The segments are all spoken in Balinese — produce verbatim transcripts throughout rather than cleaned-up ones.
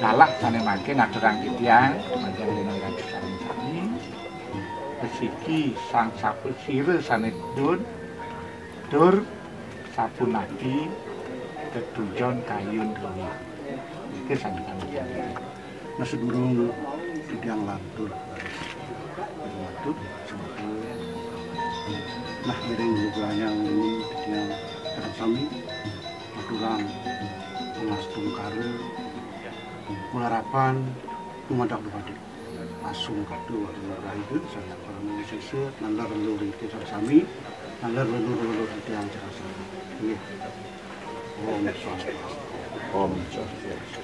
Dalah sané mangké ngaturang titiang, majeng ring iraga sareng sami. Besiki sang sapasira sané dun, tur sapunapi tetujon kayun druwé. Iki sané kami. Nah, sadurung titiang lantur, lantur, nah, ngiring beberapa titiang sareng sami, aturang pangastungkara, malarapan dumadak dumadik. Asung katu warna rahayu, sanak parama sesa, nalar leluhur titiang sareng sami, nalar leluhur titiang sareng sami. Nggih. Om Swastiastu. Om Swastiastu.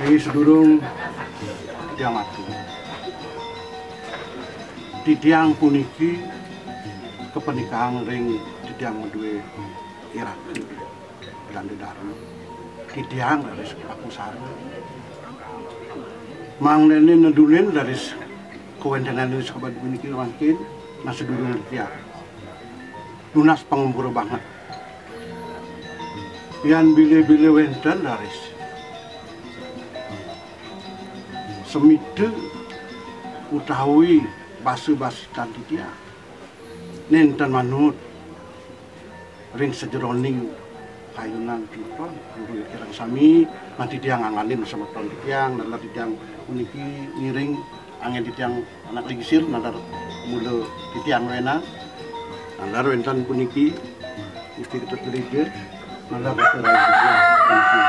Nggih, sadurung titiang atur. Titiang puniki kapanikahang ring titiang madué iraga. Belanda Dharma. Titiang raris kapusara. Mangdané nedunin raris kawéntenan ring sabad puniki mangkin, nah, sadurung titiang nunas pangampura banget. Yan bilih-bilih wénten raris semita utawi basa-basitan titiang nénten manut ring sajeroning kayunan semeton, guru kirang sami, nah, titiang angganin semeton titiang, nalar titiang puniki ngiring anggén titiang anak lingsir, nalar mula titiang wénten, nalar wénten puniki, Gusti Ketut Gereja, nalar Bapak Raja titiang puniki.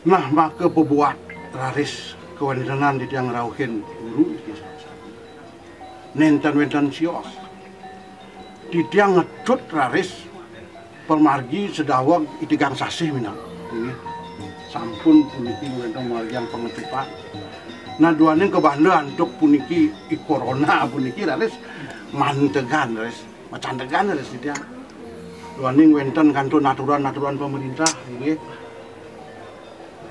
Nah, maka pabuat raris kawéntenan titiang ngrauhin guru iki. Nénten wénten sios. Titiang ngetut raris pamargi sadaweg I Tigang Sasih minab. Inggih. Sampun puniki wénten margiang pangetutan. Nah, duaning kabanda antuk puniki I Corona puniki raris mantegan raris. Macandegan ras titiang. Duaning wénten kantun aturan-aturan pamaréntah, inggih.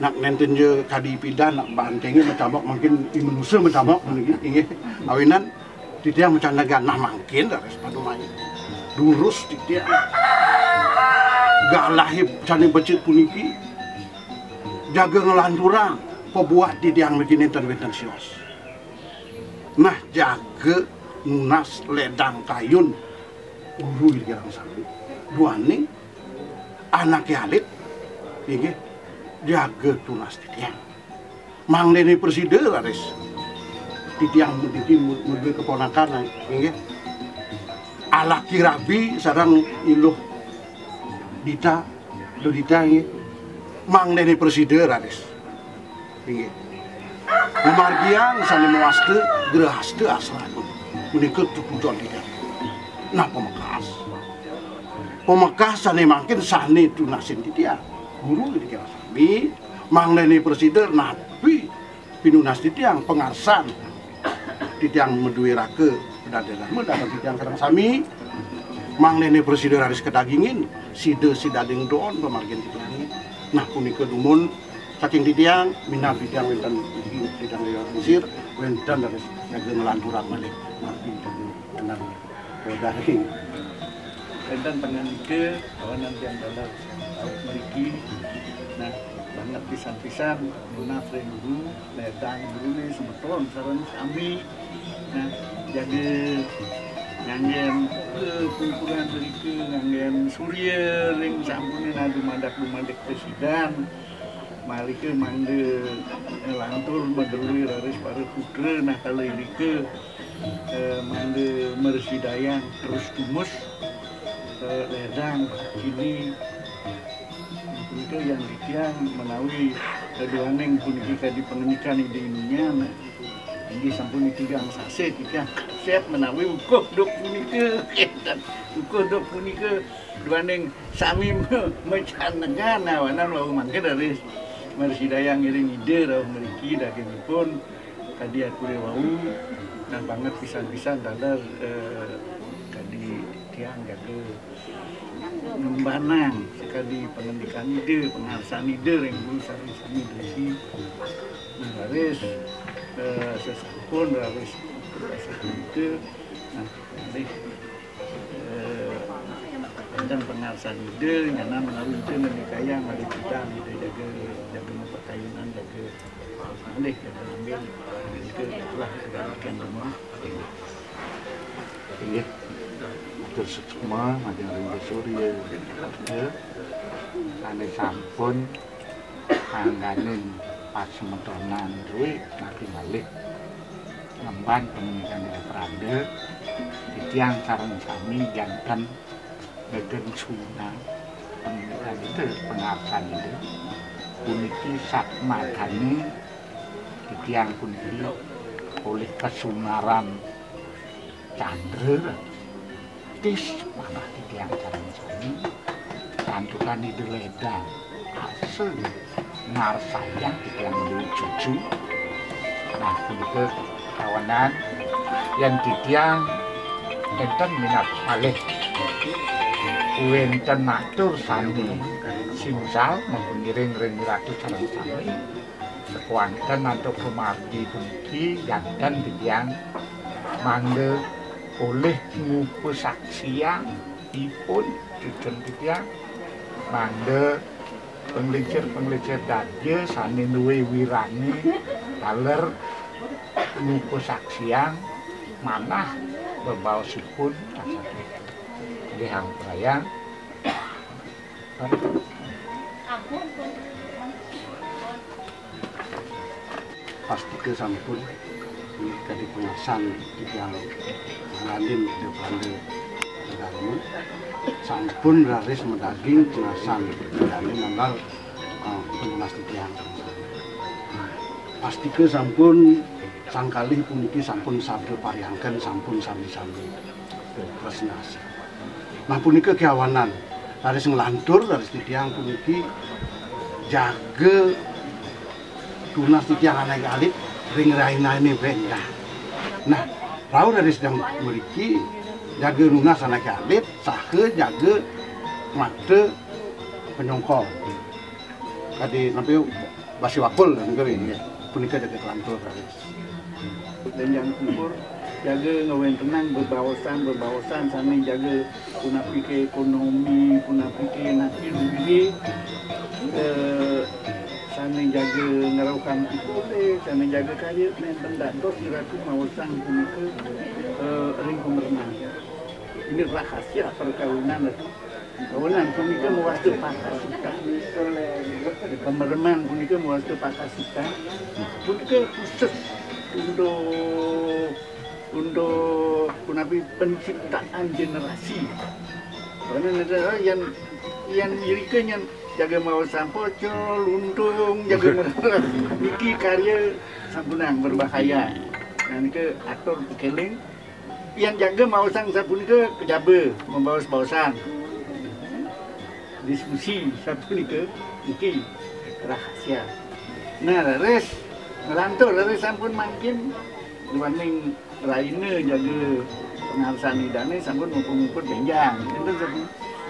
Nak nénten ja kadi pidan, nak banténgé matabok, mangkin i manusa matabok, inggih, inggih. Awinan titiang macandegan, nah, mangkin raris pada mai. Durus titiang. Galahé sané becik puniki. Jaga nglanturang pabuat titiang niki nénten wénten sios. Nah, jaga nunas lédang kayun guru kirang sami. Duaning anaké alit, inggih, jaga tunas titiang. Mangdané prasida raris titiang puniki madué keponakan, inggih. Alaki rabi sareng I Luh Dita Dodita, inggih. Mangdané prasida raris. Inggih. Ngamargiang sané mawasta grahasta asrama. Menika tetujon titiang. Nah, pamekas. Pamekas sané mangkin sané tunasin titiang. Guru titiang sami, mangdané prasida napi pinunas titiang, pangarsan titiang madué raka, Dharma, Dharma titiang sareng sami, mangdané prasida raris kadagingin, sida sidaging don pamargin titiang. Nah, punika dumun saking titiang, minab titiang wénten titiang lingsir, wénten raris jaga nglanturang malih napi titiang. Wénten pangandika kawanan tiang dalam awit mriki. Nah, banget pisan-pisan nunas ring guru, ledang guruné semeton sareng sami. Nah, jaga Nganggen, eh, kumpulan drika, nganggen surya ring sampuning dumadak-dumadak prasida. Malih mangda nglantur magelui raris para putra, nah, kala irika, eh, mangda mrasidayang terus tumus, eh, ledang kini. Punika yang titiang menawi, eh, duaning puniki kadi pangandikan Ida Indunyan. Inggih sampun tigang sasih titiang kasép menawi ukuh duk punika. Ukuh duk punika duaning sami macanengan awanan wau mangkin raris mrasidayang ngiring Ida rauh mriki dagingipun kadi aturé wau. Nah, banget pisan-pisan taler, eh, kadi tiang jaga ngembanang sakadi pangandikan Ida, pangarsan Ida ring guru sami-sami driki. Nah, raris, eh, sasampun raris sapunika, nah, malih, eh, wénten pangarsan Ida, nyanan menawi Ida ngendikayang malih pidan Ida jaga, jaga mapakayunan, jaga malih, jaga ngambil, nika itulah kebanyakan rumah. Inggih. Matur suksma majeng ring Surya, ya. Ané sampun angganing pasemetonan duwé napi malih ngemban pangandikan Ida Pranda, titiang sareng sami janten ngegen suna pangandikan Ida, pangarsan Ida. Puniki satmagané titiang puniki olih kasunaran candra. Tis manah titiang sareng sami, santukan Ida ledang asa ngarsayang titiang duwé cucu. Nah, punika kawanan yén titiang énten minab malih wénten atur sané singsal mapangiring ring Ratu sareng sami. Sakéwanten antuk pamargi puniki janten titiang mangda polih ngupasaksiang ipun cucun titiang mangda panglingsir-panglingsir dadya sané duwé wirani taler ngupasaksiang manah bebaosipun asapunika. Inggih, ampurayang. Pastika sampun, inggih, kadi pangarsan titiang angganing Ida Pranda Dharma. Sampun raris madaging pangarsan Ida Pranda nambar, eh, panunas titiang. Pastika sampun, sang kalih puniki sampun sabda pariangken, sampun sami-sami tresnasi. Nah, punika kawanan raris nglantur, raris titiang puniki jaga tunas titiang anaké alit ring rahinané bréngah. Nah, rauh raris titiang mriki jaga nunas anaké alit saha jaga makta panyongkol. Kadi napi basa wakul nika, nggih. Punika jaga kalantur raris. Bénjang kumpul, jaga ngawéntenang bebaosan, bebaosan sané jaga punapi ké ékonomi, punapi ké napi luiré, eh, sané jaga ngrauhang pikuné, sané jaga karya, nénten dados Ratu maosang punika, eh, ring pamereman. Ini rahasia perkawinan, Ratu. Kawinan punika mawasta pakasitan. Pamereman punika mawasta pakasitan. Punika khusus untuk, untuk punapi penciptaan generasi. Karena ada yang, yang irika yang jaga maosang pocol, luntong, jaga ngerasa. Niki karya sampunang berbahaya. Nah, nika atur kekeling. Yang jaga maosang sapunika kejaba, membaos-baosan. Diskusi sapunika niki rahasia. Nah, leres nglantur, leres sampun mangkin, duaning rahina jaga pangarsan Idané sampun muput-muput bénjang. Enten sampun.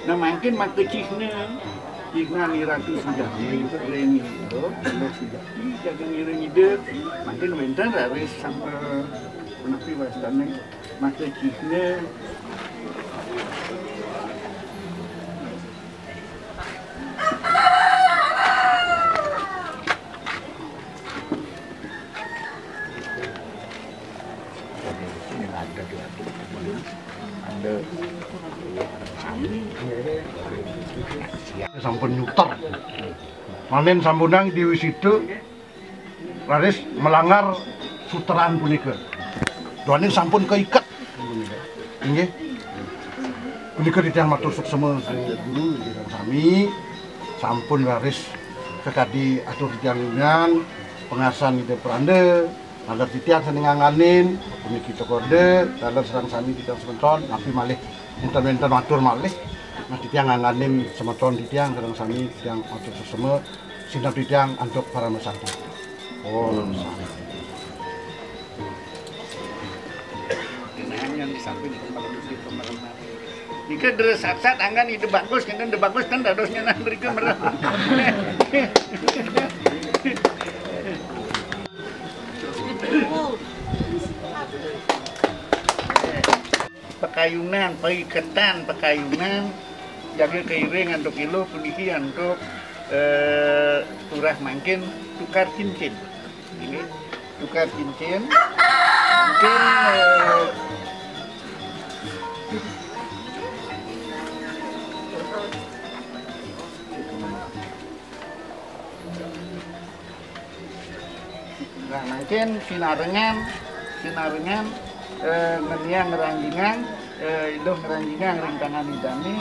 Nah, mangkin maka cihna, cihna Ni Ratu Sujati, ring Ida, Ida Sujati, jaga ngiring Ida, mangkin wénten raris sampun, punapi wastané, maka cihna. Sampun nyuter. Malih sampunang di wisitu raris melanggar sutran punika. Duaning sampun kaiket. Inggih. Punika titiang matur suksema sareng guru sareng sami sampun raris kakadi atur titiang nyuwun pangarsan Ida Pranda, naler titiang sane ngangganin puniki cokorde, naler sareng sami titiang semeton, napi malih enten-enten matur malih. Nah, titiang ngangganin semeton titiang sareng sami titiang matur suksema sineb titiang antuk parama santi. Om Santi. Nika deres sat-sat anggan Ida Bagus, nenten Ida Bagus ten dados nyanan mrika merem. Pakayunan, paiketan pakayunan, jaga kairing antuk iluh puniki antuk, eh, turah mangkin tukar cincin. Ini tukar cincin. Mungkin, eh, Nah, mangkin sinarengan, sinarengan, eh, ngeniang ngranjingang, eh, iluh ngranjingang ring tangan idane.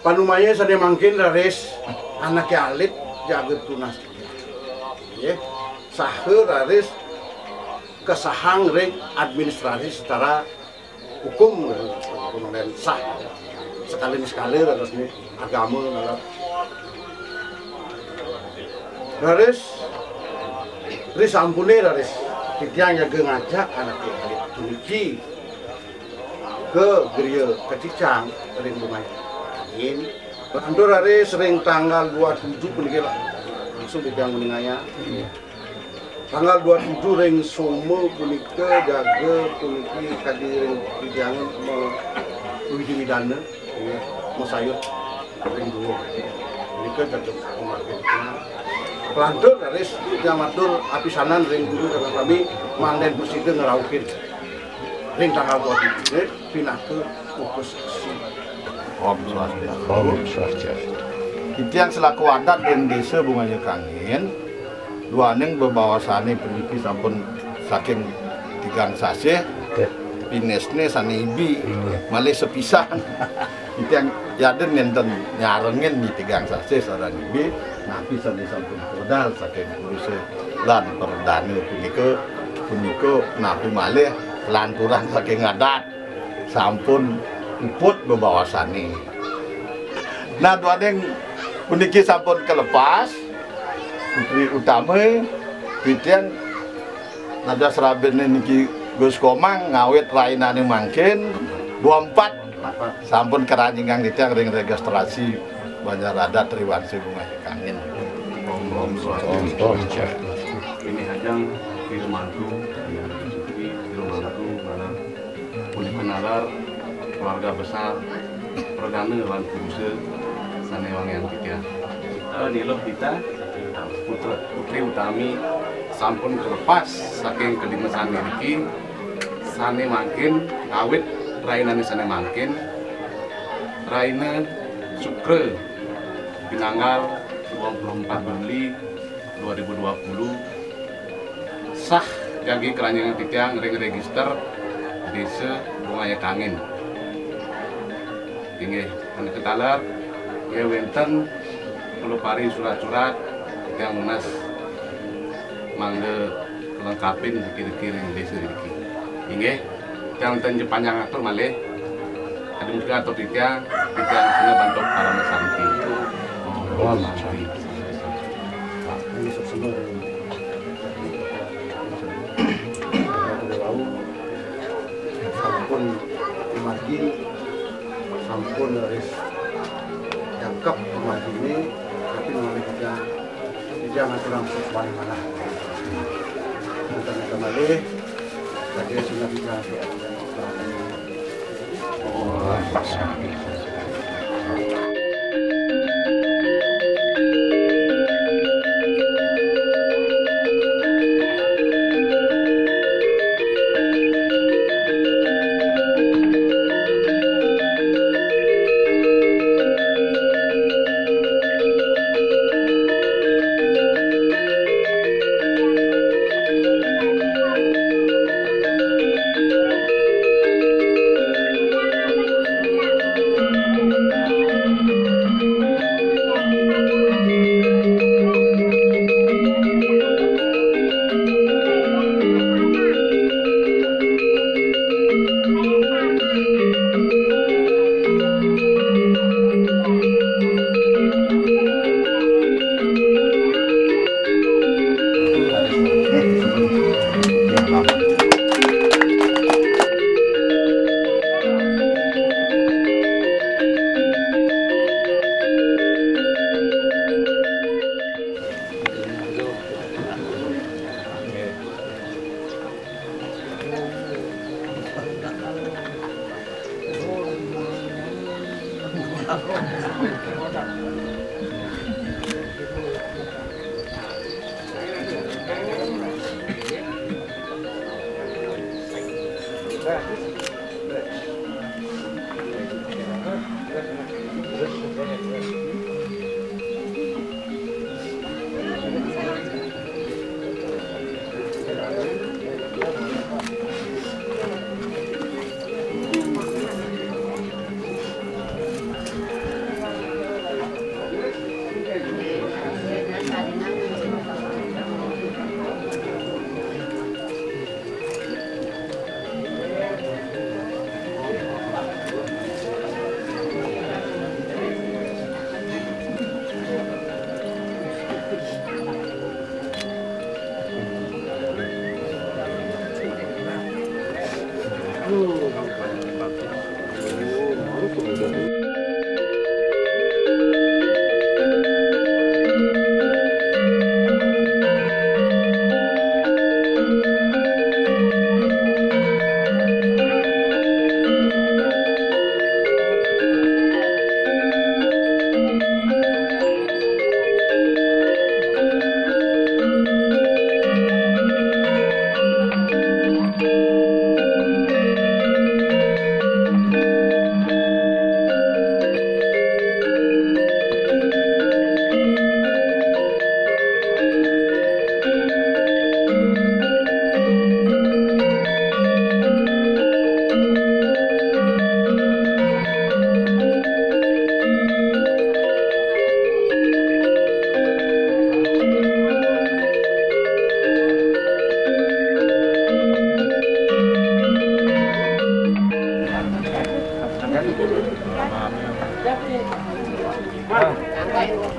Panumaya sané mangkin raris anaké alit jaga tunas. Nggih. Saha raris kasahang ring administrasi secara hukum, kemudian sah. Sekali sekali raris nih agama, nalar. Raris, ri sampuné raris titiang jaga ngajak anaké alit puniki ka griya kacicang ring bungah angin. Lantur raris ring tanggal dua tujuh puniki lah, langsung titiang nguningayang. Tanggal dua tujuh ring Soma punika jaga puniki kadi ring titiang ma-, widi widana, masayut ring duur. Punika jaga pamargin. Kelantur raris titiang matur apisanan ring guru sareng sami mangda prasida ngrauhin ring tanggal dua tujuh pinaka ukus. Om Swastiastu. Om Swastiastu. Titiang selaku adat ring Désa Bungaya Kangin, duaning bebaosané puniki sampun saking tigang sasih, nggih, pinésné sané ibi, nggih, malih sepisan. Titiang yadin nénten nyarengin di tigang sasih sareng ibi, napi sané sampun kaudal saking purusa lan perdana punika, punika napi malih lanturang saking adat. Sampun puput bebaosané. Nah, duaning puniki sampun kalepas, putri utama, titiang dados rabiné niki Gus Komang ngawit rainané mangkin, dua empat sampun karanjingang titiang ring registrasi Banjar Adat Triwangsa Bungaya Kangin. Om, om, swastiastu. Ini hajang, di rumahku, di rumahku, mana Punika nalar keluarga besar perdana lan purusa sané wangiang titiang. Eh, Niluh Dita, putra, putri utami sampun kalepas saking kadimesan iriki, sané mangkin ngawit rainané sané mangkin, raina Sukra, pinanggal dua puluh empat Juli dua ribu dua puluh, sah jagi karanjingang titiang ring register Désa Bungaya Kangin. Inggih, anak ketaler, ya wénten pelupari surat-surat titiang nunas mangda kelengkapin dikir-dikir ring désa iriki. Inggih. Tiang ten je panjang atur malih. Adi mesti atur titiang, titiang kena bantuk parama santi. Om santi. Ini suksma dari sampun mati, sampun ris jangkep mati ini, tapi malih kita Ija ngaturang suksmaning manah. Ngaturang kembali, lagi sunat ija.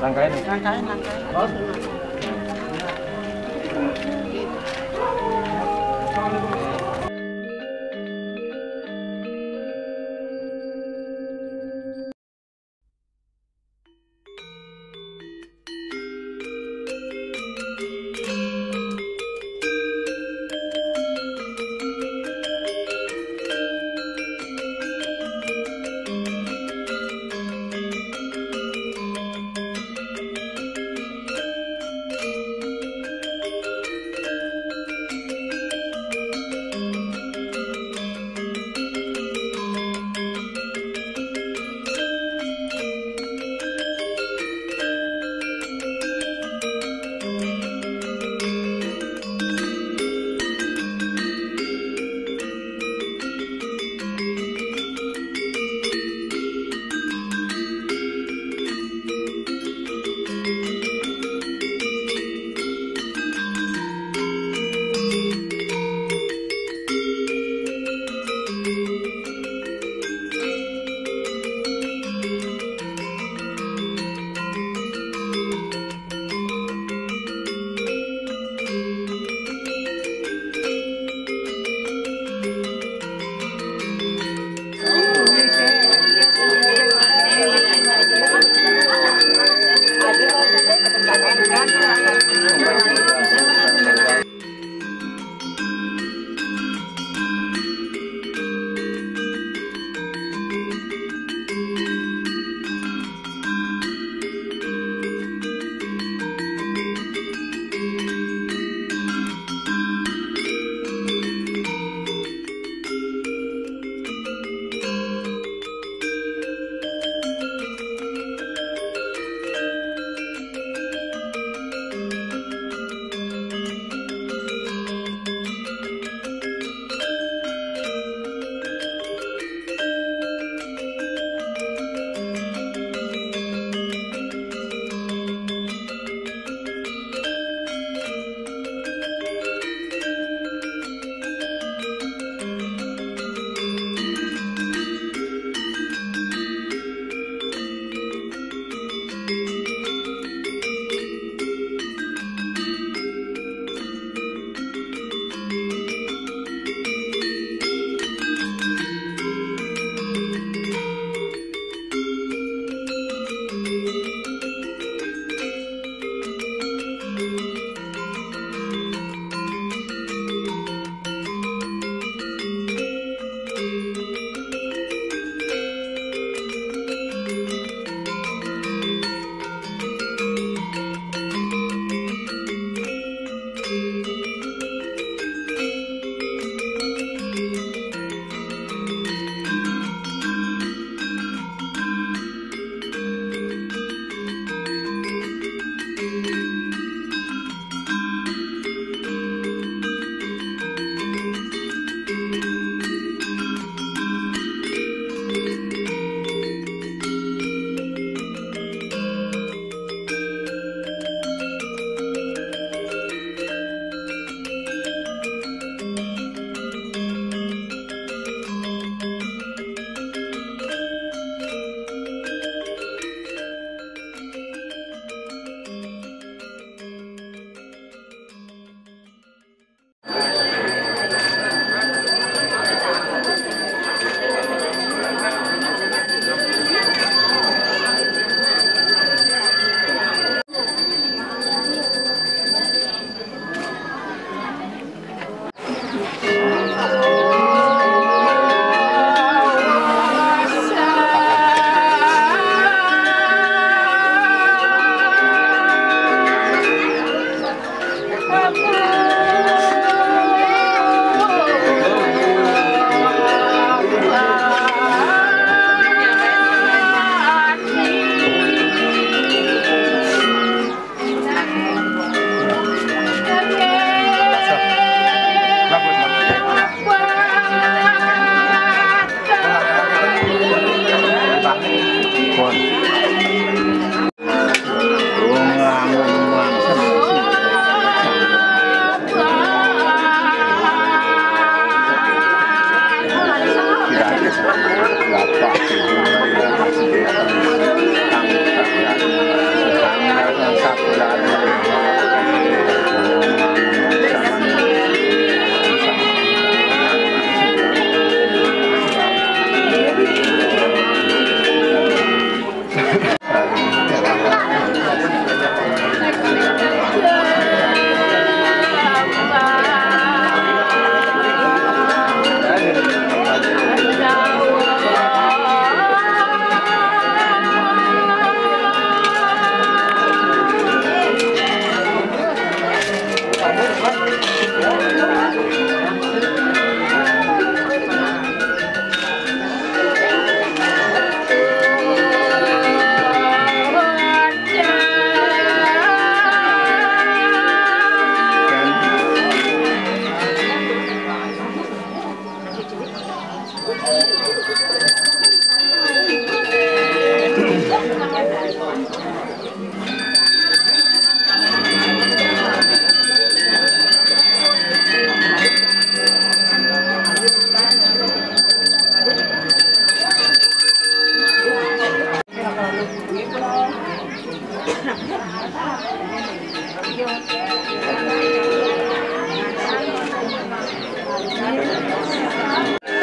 Langkain. Langkain, langkain.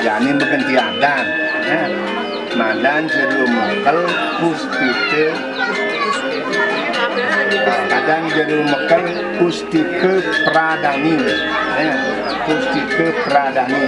Jani maganti adan, ya. Madan Jero Mekel Puspita. Adan Jero Mekel Puspita Pradani, ya. Puspita Pradani.